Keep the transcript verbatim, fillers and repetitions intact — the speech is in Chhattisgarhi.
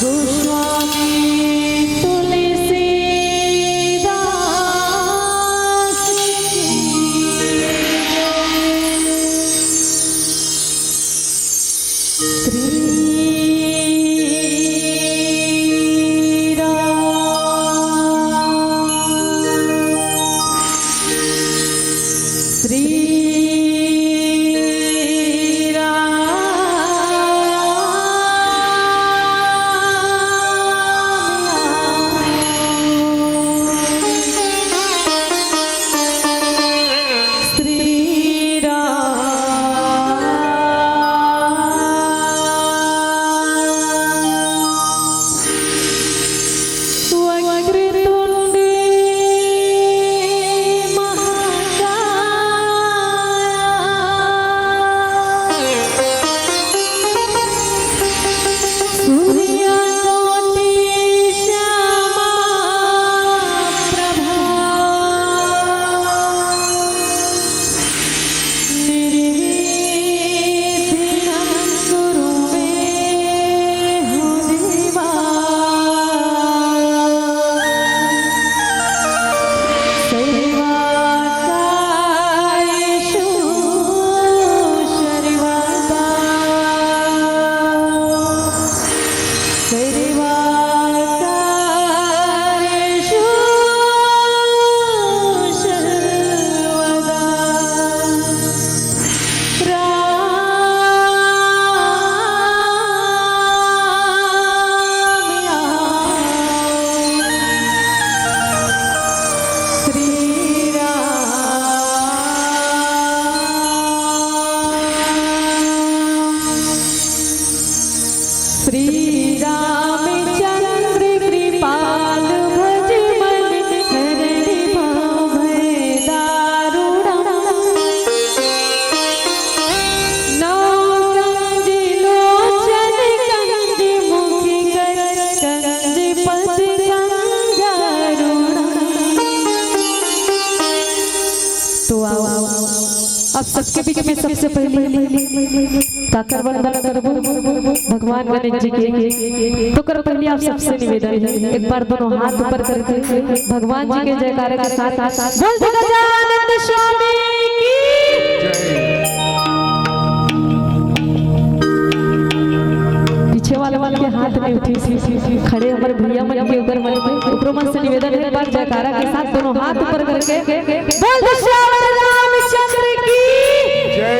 गोस्वामी तुलसीदास की श्री राम, श्री राम। श्री राम। वक्रतुंडे महाकाय सूर्यकोटि श्यामा प्रभा। निर्विघ्नं कुरु मे हो देवा। सर्वकार्येषु सर्वदा। सर्वकार्येषु सर्वदा। राम, श्री राम। श्री रामचंद्र कृपाल भज मन हरहि भव भय दारुणम। नौ कंज लोचन कंज मुख कर कंज पद कंजारुणम। तो आओ, अब सबके बीच में सबसे पहले काकर वंदना करबो भगवान गणेश जी के। तो कर पहले आप सबसे निवेदन है, एक बार दोनों हाथ ऊपर करके भगवान जी के जयकारे के साथ बोल दे गजानंद स्वामी की। पीछे वाले मन के हाथ नहीं उठी, खड़े हमारे भैया मन के ऊपर मन के, ओकरो मन से निवेदन है, एक बार जयकारा के साथ दोनों हाथ ऊपर करके बोल दे सियावर रामचंद्र की जय।